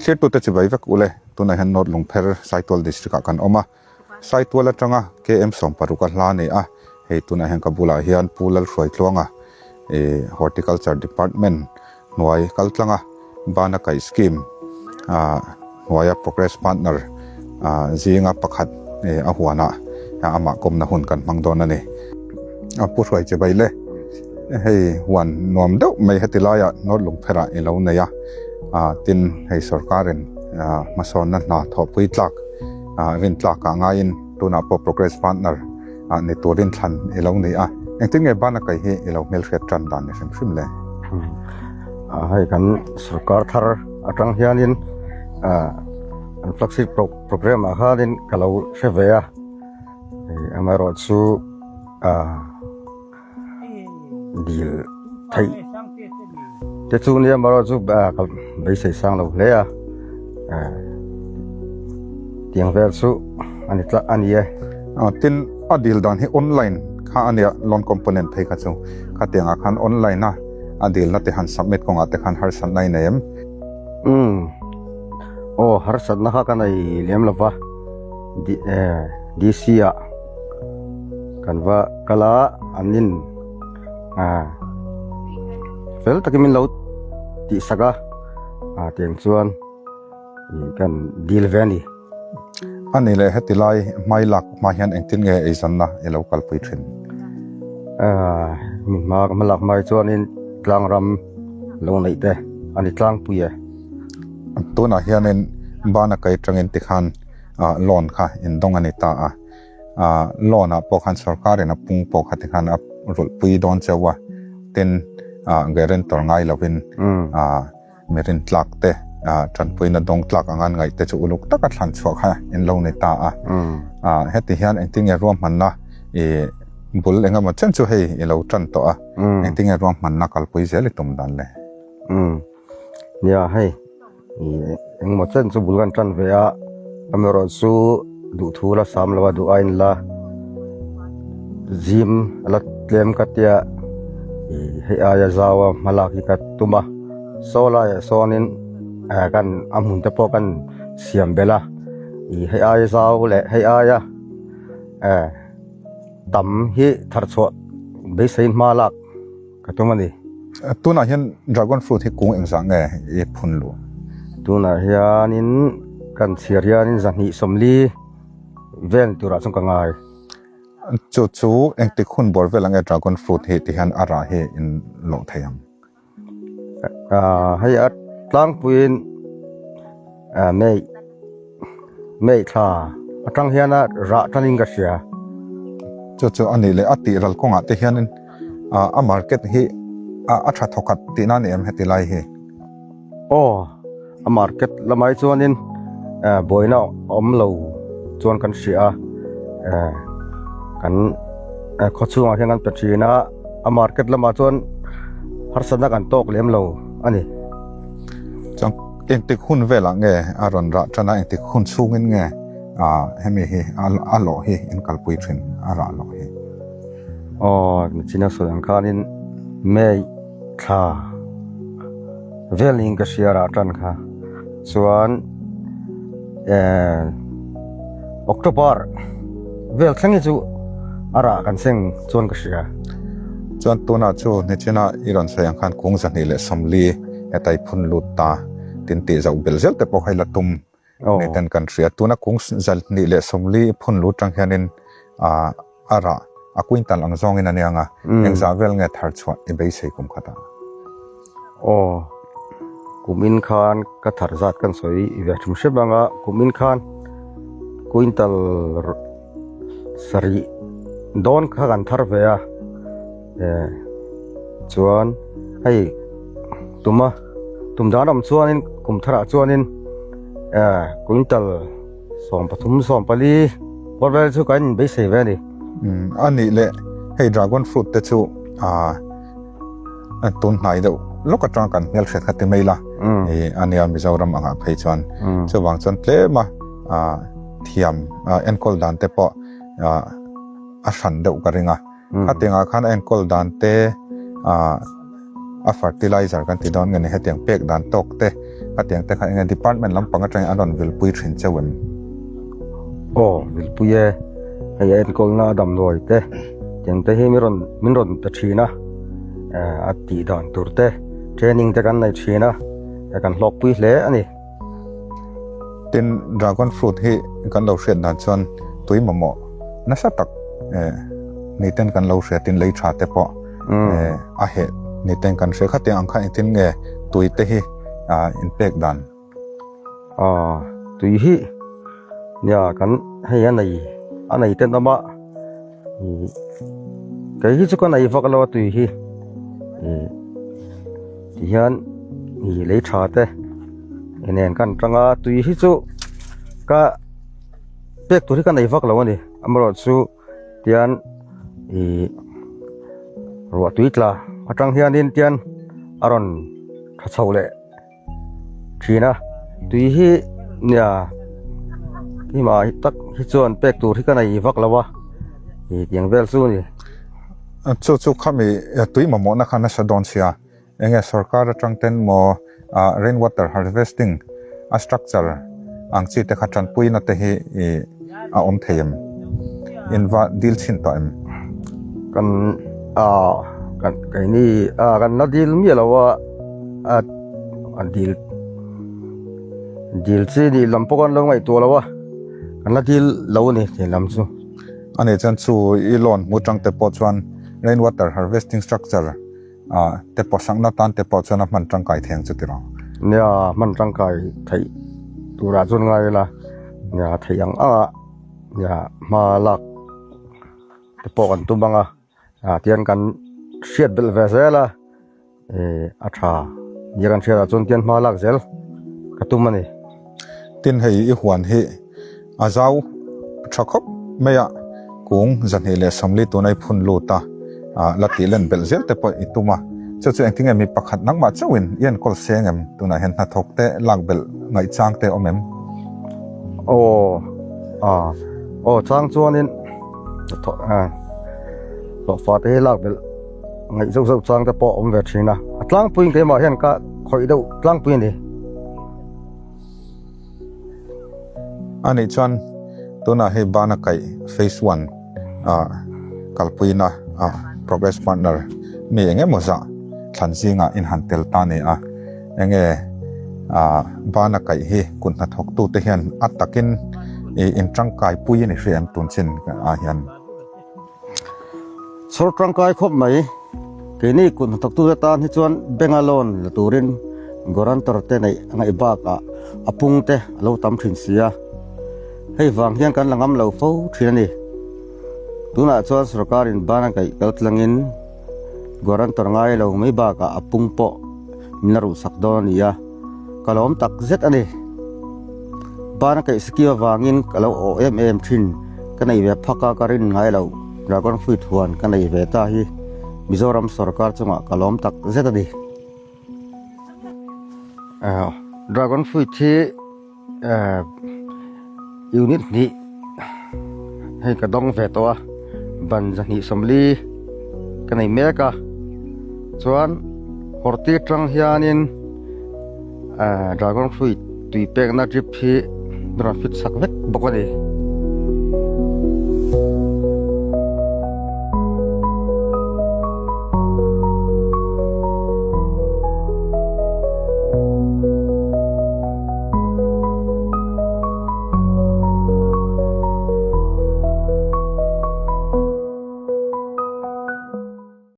Thirtute chibai vek ule tunah hian North Lungpher Saitual District ah kan awm a, Saitual atanga KM 60 a hla a ni a, hei tunah hian ka bulah hian Pu Lalhruaitluanga ih Horticulture Department hnuai kal tlang a, Bana Kaih Scheme ah hnuaia Progress Partner ah zinga pakhat ih a huanah amah kawmna hun kan hmang dawn a ni. A Pu Hruai chibai le. Hei huan nuam deuh mai heti laiah North Lungpherah i lo nei a, tin hei sorkarin hmasawnna hna thawhpui tlak rin tlakah ngaiin tunah pawh progress partner ni turin thlan i lo ni a, engtin nge bana kai hi i lo hmelhriat tan dan ni hrim hrim le? Hei kan sorkar thar atang hianin an flagship programme ah khanin ka lo hre ve a, amaherawhchu Dil theih te chu nia marawh chu ka beisei sang lo hle a tiang vel chu a ni tlat a ni e. Tin a dil dan hi online kha a nia loan component phei kha chu khatiangah khan online a a dilna te han submit kawngah te khan harsatna i nei em? Umm aw harsatna kha ka nei lem lo va DC ah. Kan va kal a, an in fel takin min lo tihsak a, tiang chuan kan dil ve a ni. A ni leh heti lai hmai lak hma hian engtin nge eizanna i lo kalpui thin? Mi hma ka hmalak hma hi chuanin tlangram lo neih te a ni tlangpui e. Tunah hianin bana kai tangin tikhan loan kha indawng a ni ta a. Loan ah pawh khan sorkar in a pung pawh kha ti khan a rulh pui dawn cheu a, tin guarantor ngai lovin mi rin tlak te tanpuina dawng tlak anga an ngaih te chu uluk taka thlan chhuah kha in lo ni ta a. Heti hian engtin nge ruahmanna i bul engemaw chen chu hei i lo tan tawh a, engtin nge ruahmanna kalpui zel i tum dan le? Nia hei. Engmaw chen chu bul kan tan ve a, amaherawh chu duhthu la sam lo a duh a inla zim a la tlem ka tia ih hei aia zau a hma lak hi ka tum a, saw laiah sawnin eh kan a hmun te pawh kan siam belh a, ih hei aia zau leh hei aia eh tam hi thar chhuah beiseiin hma lak. Ka tum a ni. Tunah hian dragon fruit hi kung engzah nge i phun luh? Tunah hianin kan chhiar hianin 240 vel turah chuan ka ngai. Chu chu engtik hun bawr vel ang e dragon fruit hi ti hian a rah hi in lawh thei ang? Hei a tlangpuiin May May thla atang hian a rah tanin ka hria. Chu chu a nih leh a tih ral kawngah te hianin a market hi a tha thawkhat tihna a ni em heti lai hi? Aw, a market lamah hi chuanin buaina awm lo chuan kan hria a, kan khawchhungah hian kan pe thin a, a market lamah chuan harsatna kan tawk lem lo a ni. Chuan engtik hun velah nge a rawn rah tan a, engtik hun chhungin nge hemi hi a lawh hi in kalpui thin a rah lawh hi? Aw, nichina sawi ang khanin May thla vel niin ka hria rah tan kha. Chuan eh October vel thleng hi chu a rah kan seng chuan ka hria. Chuan tunah chu nichina i rawn sawi ang khan kung 240 heta i phun lut ta tin tih zauh bel zel te pawh kha i la tum ni ten kan hria. Tuna kung 240 i phun lut tang hianin ah a rah a quintal ang zawngin a nia nga, engzah vel nge thar chhuah i beisei kum khatah? Aw, kumin khan ka thar zat kan sawi ve hrim hrim ang a, kumin khan quintal sarih dawn kha kan thar ve a, eh chuan hei tuma tum dan awm chuanin kum tharah chuanin eh quintal 13 14 pawh vel chu kan inbeisei ve a ni. Umm a nih leh hei dragon fruit te chu ah tun hnai deuh lawk atanga kan hmelhriat kha ti mai la. A nia Mizoram angah phei chuan. Chuvang chuan tlema thiam enkawl dan te pawh a hran deuh ka ring a. Khatiangah khan a enkawl dan te a fertilizer kan ti dawn nge ni hetiang pek dan tawk te khatiang te kha enge department lampang atangin an rawn vilpui thin cheu em? Aw vilpui e, hei a enkawlna a damdawi te tiang te hi min rawn min rawn pe thin a, a tih dan tur te training te kan nei thin a, kan hlawkpui hle a ni. Tin, dragon fruit hi kan lo hriat dan chuan tui mamawh nasa tak ni ten kan lo hria tin lei tha te pawh a heh ni ten kan hria khatiang ang kha engtin nge tui te hi in pek dan? Aw tui hi nia kan hei a nei a nei ten awm a kei hi chu ka nei vak lo a tui hi tihian lei tha te. Nen kan tang a tui hi chu ka pek tur hi ka nei vak lo a ni amaherawh chu tian ih ruah tui tla atang hianin tian a rawn tha chho leh thin a tui hi nia hlimah tak hi chuan pek tur hi ka nei vak lo a ih tiang vel chu a ni. Chu chu khami tui mamawhna kha nasa dawn sia. Enge sorkar atang ten maw rain water harvesting a structure ang chi te kha tanpuina te hi a awm thei em? In va dil chhin tawh em? Kan kan keini kan la dil miah lo a a dil dil chi nih lam pawh kan lo ngaihtuah lo a kan la dil lo a ni tih lam chu. Ani chuan chu i loan hmu tang te pawh chuan rain water harvesting structure Ah, te pawh sakna tan te pawh chuan a hman tangkai thei ang chu tiraw? Nia, hman tangkai theih turah chuan ngai ila, nia theih ang ang a, nia hma lak te pawh kan tum ang a, ah tian kan hriat belh ve zel a, eh a tha nia kan hriat ah chuan tian hma lak zel ka tum a ni. Tin hei i huan hi A zau tha khawp mai a, kung 240 tuna i phun lut a, la tih len belh zel te pawh i tum a. Chu chu engtinge mi pakhat nangmah chauhin i enkawl seng em? Tunah hian hnathawk te lak belh ngaihchang te awm em? Aw, a, aw chang chuanin hnathawh, hlawhfa te hi lak belh ngaih zauh zauh chang te pawh a awm ve thin a. A tlangpuiin keimah hian ka khawih deuh tlangpui a ni. A nih chuan tunah hei bana kaih phase one ah kalpuina ah progress partner mi eng emaw zah thlan zingah in han tel ta a ni a, enge ah bana kaih hi kut hnathawk tute hian a takin ih in tangkai pui a ni hria em tun chin ah hian. Chhawr tangkai khawp mai. Keini kut hnathawktute tan hi chuan bank-a loan la turin guarantor te neih a ngaih bakah a pung te a lo tam thin si a. Hei vang hian kan la ngam lo fo thin a ni. Tunah chuan sorkarin ban a kaih kal tlangin guarantor ngai lo mai bakah a pung pawh min la ruhsak dawn a ni a, ka lawm tak zet a ni. Ban a kaih scheme avangin ka lo awh em em thin. Ka nei ve phak a, ka rin ngai lo. Dragon fruit huan ka nei ve ta hi Mizoram sorkar chungah ka lawm tak zet a ni. Dragon fruit hi unit hnih hei ka dawng ve tawh a, ban 240 ka nei mek a, chuan horti atang hianin Dragon fruit tui pekna drip hi rawn fit sak vek bawk a ni.